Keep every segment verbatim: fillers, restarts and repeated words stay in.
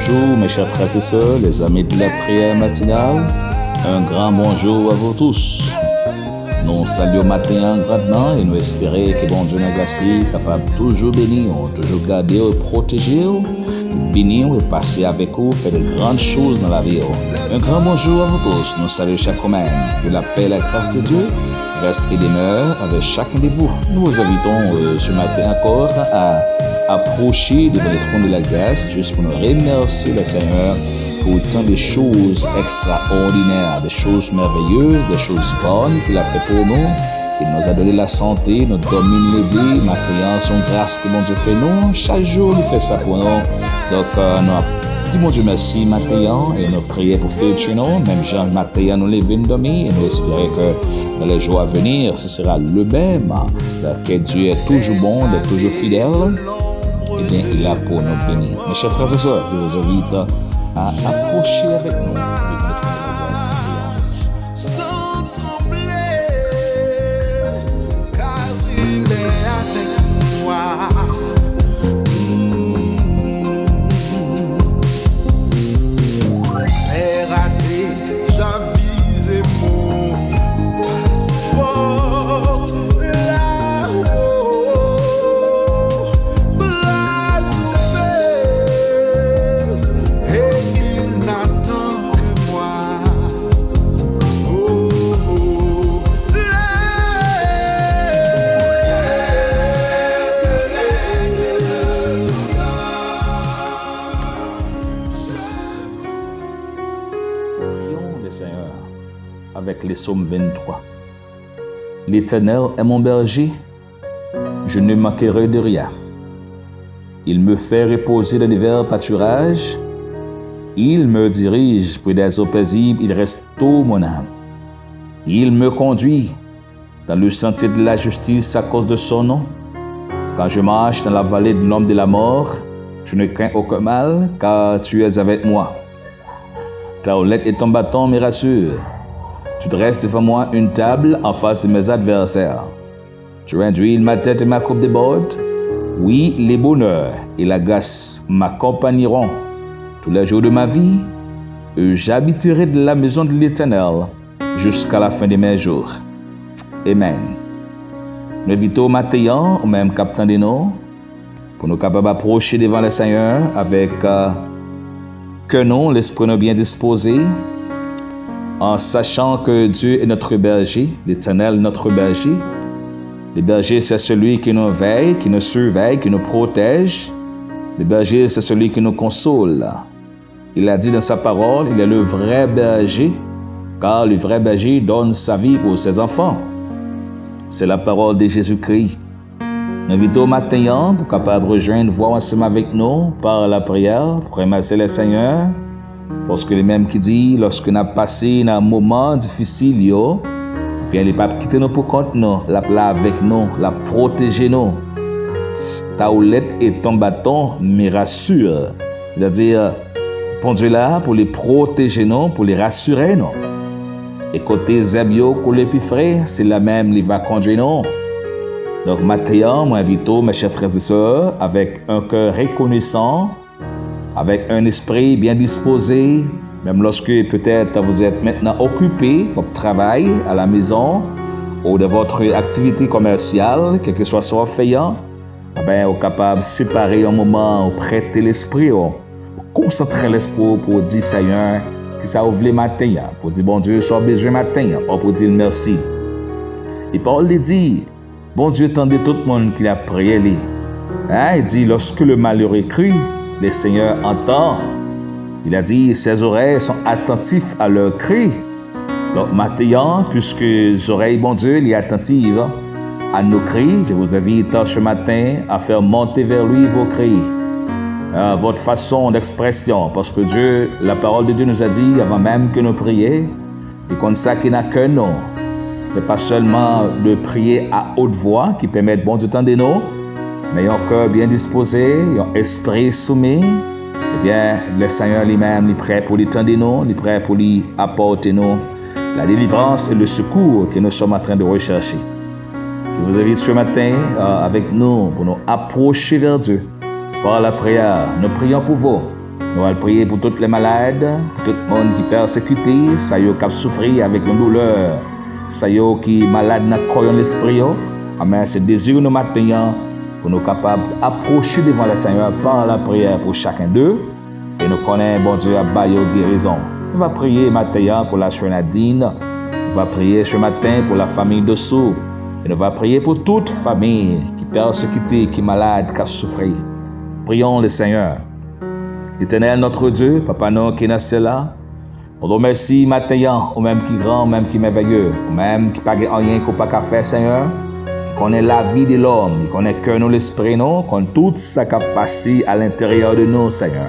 Bonjour, mes chers frères et sœurs, les amis de la prière matinale. Un grand bonjour à vous tous. Nou salye w maten an grandman e nou espere ke Bondye nan gras li kapab toujou beni w, toujou gade w, pwoteje w, beni w e pase avèk ou, fè de grandes choses nan lavi w. Un grand bonjour à vous tous. Nous saluons chaque même que la paix et la grâce de Dieu reste et demeure avec chacun de vous. Nous vous invitons euh, ce matin encore à approcher devant le trône de la grâce, juste pour nous remercier le Seigneur pour tant de choses extraordinaires, des choses merveilleuses, des choses bonnes qu'il a fait pour nous. Il nous a donné la santé, nou dòmi, nou leve, maten an se yon gras ke Bondye fè nou. Chak jou li fè sa pou nou. Donk, euh, nou ap di Bondye mèsi maten an e nou priye pou fiti nou. Menm jan maten an nou leve, nou dòmi e nou espere ke dans les jours à venir, ce sera le même. Que Dieu est toujours bon, il est toujours fidèle. Eh bien, il a pour nous bénir. Mes chers frères et sœurs, je vous invite à approcher avec nous de notre grâce. Sans trembler, car il est avec moi. Père a déjà visé mon passeport là-haut. Bras ouverts et il n'attend que moi. Prions le Seigneur avec le psaume vingt-trois. L'Éternel est mon berger, je ne manquerai de rien. Il me fait reposer dans de verts pâturages, il me dirige près des eaux paisibles, il restaure mon âme. Il me conduit dans le sentier de la justice à cause de son nom. Quand je marche dans la vallée de l'ombre de la mort, je ne crains aucun mal, car tu es avec moi. Ta houlette et ton bâton me rassurent. Tu dresses devant moi une table en face de mes adversaires. Tu induis ma tête et ma coupe déborde. Oui, le bonheur et la grâce m'accompagneront tous les jours de ma vie, et j'habiterai de la maison de l'Éternel jusqu'à la fin de mes jours. Amen. Nou envite w maten an, ou menm k ap tande nou, pou nou kapab apwoche devan le Seigneur avec euh, cœur nous, l'esprit nous bien disposé, en sachant que Dieu est notre berger, l'Éternel est notre berger. Le berger, c'est celui qui nous veille, qui nous surveille, qui nous protège. Le berger, c'est celui qui nous console. Il a dit dans sa parole, il est le vrai berger, car le vrai berger donne sa vie pour ses enfants. C'est la parole de Jésus-Christ. Nou envite w maten an pou kapab rejwenn vwa w ansanm avèk nou par la priyè, pou remèsye le Seigneur, paske li menm ki di, lòske n ap pase nan moman difisil yo, ebyen, li p ap kite nou pou kont nou, l ap la avèk nou, l ap pwoteje nou. Ta houlette et ton bâton me rassurent. Sètadi, Bondye la pou li pwoteje nou, pou li rasire nou. E kote zèb yo koule pi fre, se la menm li va kondui nou. Donk, maten an, mwen envite w, mes chers frères et sœurs, avec un cœur reconnaissant, avec un esprit bien disposé, même lorsque peut-être vous êtes maintenant occupé, w ap travay à la maison, ou dans votre activité commerciale, quel que soit ce que vous faites, Enben, ou kapab separe yon moman, ou prete lespri w, ou konsantre lespri w pou w di Senyè, kisa ou vle maten an, pou w di Bondye sa w bezwen maten an, ou pou w di l mèsi. E pawòl li di, Bondye tande tout moun ki ap priye li. Hein, il dit, lorsque le malheureux crie, le Seigneur entend. Il a dit, ses oreilles sont attentives à leur cri. Donk, maten an, puiske zorèy Bondye li atantiv à nos cris, je vous invite ce matin à faire monter vers lui vos cris, euh, votre façon d'expression, parce que Dieu, la parole de Dieu nous a dit, avant même que nous prier, li konn sa ki nan kè nou. Ce n'est pas seulement de prier à haute voix qui permet Bondye tande nou, men yon kè byen dispoze, yon espri soumi, ebyen, le Seigneur li menm, li prè pou li tande nou, li prè pou li apòte nou la délivrance et le secours que nous sommes en train de rechercher. Je vous invite ce matin euh, avec nous pour nous approcher vers Dieu par la prière. Nous prions pour vous. Nou al priye pou tout lè malad, pou tout moun ki pèsekite, sa yo k ap soufri avèk yon doulè, sa yo ki malad nan kò yo, lespri yo. Amèn. Se dezi nou maten an pou nou kapab apwoche devan Lesenyè pa lapriyè pou chakenn de. E nou konnen Bondye ap ba yo gerizon. Nou va priye maten an pou la sè Nadine. Nou va priye ce matin pou la famille Dossou. E nou va priye pou tout fanmi ki pèsekite, ki malad, k ap soufri. Prions le Seigneur. Etènèl, notre Dieu, Papa nou ki nan syèl la, nou di w mèsi maten an, ou menm ki gran, ou menm ki mèvèye, ou menm ki pa gen anyen ke w pa ka fè, Senyè, ki konnen lavi de lòm, ki konnen kè nou, lespri nou, konn tout sa k ap pase a lenteryè de nou, Senyè.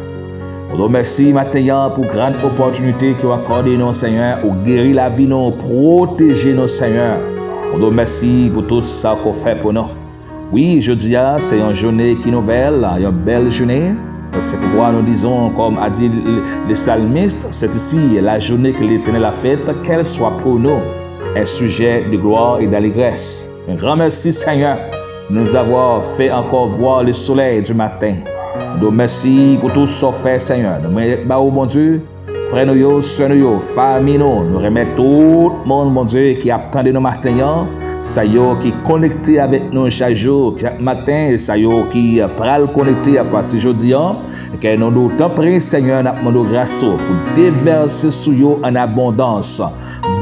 Nou di w mèsi maten an pou gran opòtinite ke w akòde nou, Senyè, ou geri lavi nou, ou pwoteje nou, Senyè. Nou di w mèsi pou tout sa ke w fè pou nou. Wi, jodi a, se yon jounen ki nouvèl, yon bèl jounen. Donk, se poukwa nou dizon, comme a dit le, le psalmiste, c'est ici la journée que l'Éternel a faite, qu'elle soit pour nous un sujet de gloire et d'allégresse. Un grand merci, Seigneur, de nous avoir fait encore voir le soleil du matin. Nou di w mèsi pou tout sa w fè, Senyè. Nou mèt ba ou, Bondye, frè nou yo, sè nou yo, fanmi nou, nou remèt tout moun, Bondye, ki ap tande nou maten an, sa yo ki konekte avèk nou chak jou, chak maten, e sa yo ki pral konekte apati jodi an. Ke nou di w tanpri, Senyè, n ap mande w gras ou pou devèse sou yo an abondans.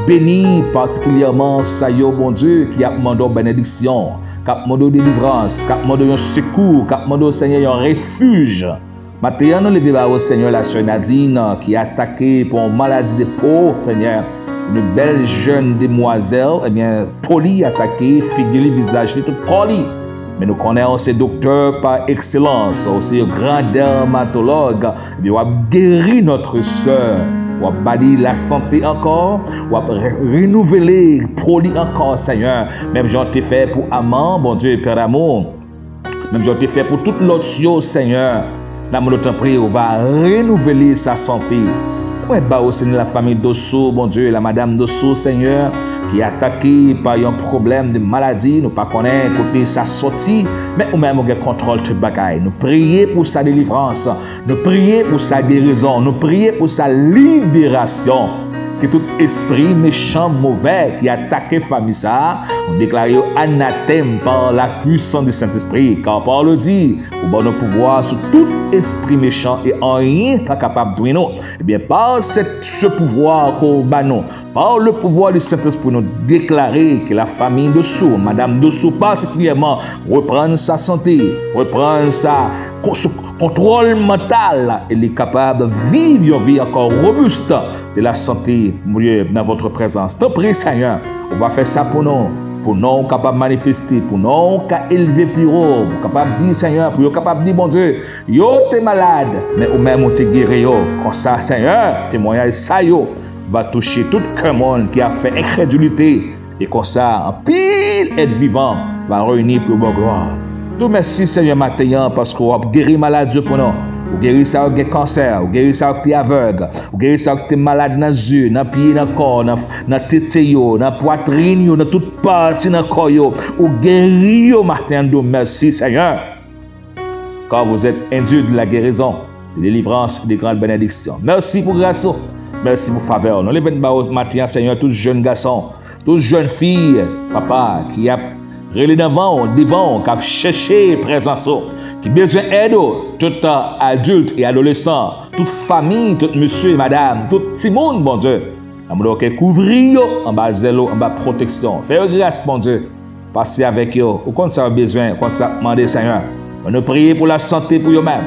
Beni patikilyèman sa yo, Bondye, ki ap mande w benediksyon, k ap mande w delivrans, k ap mande w yon sekou, k ap mande w, Senyè, yon refij. Maten an, nou leve ba ou, Senyè, la sè Nadine, ki atake pa yon maladi de po, Senyè. Yon bèl jèn demwazèl, ebyen, po li atake, figi li, vizaj li, tout kò li. Men nou konnen ou se doktè pa ekselans, ou se yon gran dèmatològ. Ebyen, w ap geri notre sè. W ap ba li lasante ankò, w ap re-, renouvle po li ankò, Senyè. Menm jan w te fè pou Aman, Bondye, Pè damou. Menm jan w te fè pou tout lòt yo, Senyè, n ap mande w tanpri, ou va renouvle sa sante. Mwen ba ou, Senyè, la famille Dossou, Bondye, la madame Dossou, Senyè, ki atake pa yon pwoblèm de maladi, nou pa konnen kote sa sòti, men ou menm ou gen kontwòl tout bagay. Nou priye pou sa delivrans. Nou priye pou sa gerizon, nou priye pou sa liberasyon. Ke tout espri mechan, movè ki atake fanmi sa a, nou deklare yo anatèm par la puissance du Saint-Esprit. Car parole dit, ou ban nou pouvwa sou tout espri mechan e anyen pa kapab dwe nou. Ebyen, pa se, se pouvwa ke w ba nou, par le pouvoir du Saint-Esprit, nou deklare ke la famille Dossou, madame Dossou partikilyèman, reprann sa sante, reprann sa kon-, sou kontwòl mantal, e li kapab viv yon vi ankò robust de la santé, Bondye, dans votre présence. Tanpri, Senyè, ou va fè sa pou nou, pou non w kapab manifeste, pou non w ka elve pi wo, pou kapab di, Senyè, pou yo kapab di, Bondye, yo te malad, men ou menm ou te geri yo. Konsa, Senyè, temwayaj sa yo va touche tout kè moun ki ap fè enkredilite, e konsa, anpil èt vivan va reyini pou yo ba w glwa. Nou di w mèsi, Senyè, maten an, paske w ap geri malad yo pou nou. Ou geri sa yo gen kansè, ou geri sa yo ki te avèg, ou geri sa yo ki te malad nan zye, nan pye, nan kò, nan, nan tete yo, nan pwatrin yo, nan tout pati nan kò yo. Ou geri yo maten an, nou di w mèsi, Senyè. Car vous êtes un Dieu de la guérison, de délivrance, de grande bénédiction. Mèsi pou gras ou. Mèsi pou favè ou. Nou leve n ba ou maten an, Senyè, tout jèn gason, tout jèn fi, papa, ki ap rele devan ou, devan ou, k ap chèche prezans ou, ki bezwen èd ou, tout adilt e adolesan, tout fanmi, tout mesye, madam, tout timoun, Bondye. N ap mande w ke kouvri yo anba zèl ou, anba pwoteksyon. Fè yo gras, Bondye. Pase avèk yo. Ou konn sa yo bezwen, ou konn sa y ap mande, Senyè. Men nou priye pou lasante pou yo menm.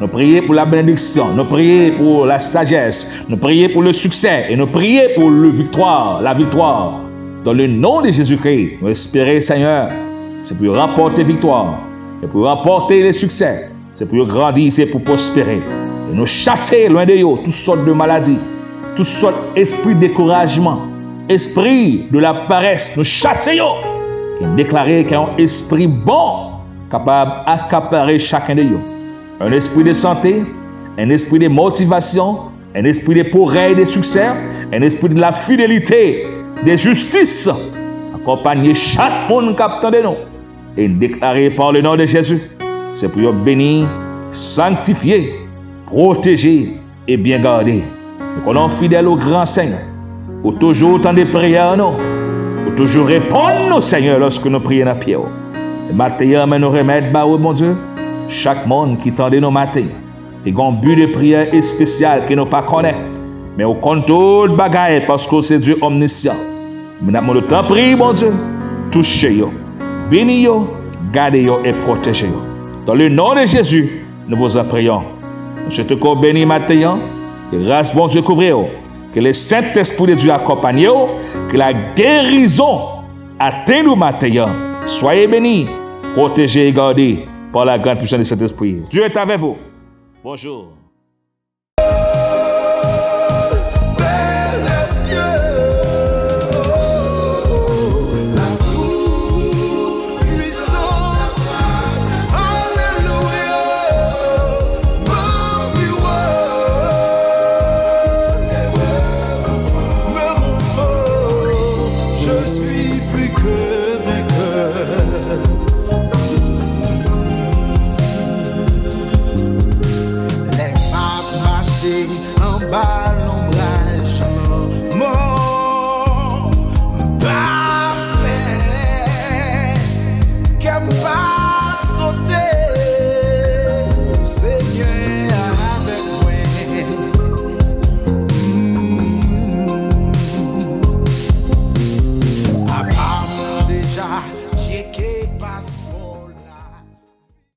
Nou priye pou labenediksyon. Nou priye pou lasajès. Nou priye pou le siksè. E nou priye pou le viktwa, la viktwa. Dans le nom de Jésus-Christ, nou espere, Senyè, se pou yo ranpòte viktwa. E pou yo ranpòte le siksè. Se pou yo grandi, se pou pwospere. E nou chase lwen de yo tout sòt de maladi, tout sòt espri dekourajman, espri de la parès, nou chase yo. E n deklare ke yon espri bon kapab akapare chaken de yo. Un esprit de santé, un esprit de motivation, un esprit de progrès et de succès, un esprit de la fidélité, de justice. Akonpanye chak moun k ap tande nou. E n deklare par le nom de Jésus, se pou yo beni, sanktifye, pwoteje e byen gade. Nou konnen w fidèl, o gran Senyè. Ou toujou tande priyè nou. Ou toujou reponn nou, Senyè, lòske nou priye nan pye w. E maten an, men nou remèt ba ou, Bondye, chak moun ki tande nou maten an. Li gen yon bi de priyè espesyal ke nou pa konnen. Men ou konn tout bagay paske w se Dye omnisyan. Men n ap mande w, tanpri, Bondye, touche yo, beni yo, gade yo e pwoteje yo. Dans le nom de Jésus, nous vous en prions. Nou swete ke w beni maten an, ke gras Bondye kouvri w, ke le Sentespri de Dye akonpanye w, ke la gerizon atenn ou maten an. Soyez bénis, protégés et gardés par la grande puissance du Saint-Esprit. Dieu est avec vous. Bonjour. Je suis plus que vainqueur. Lè m ap mache anba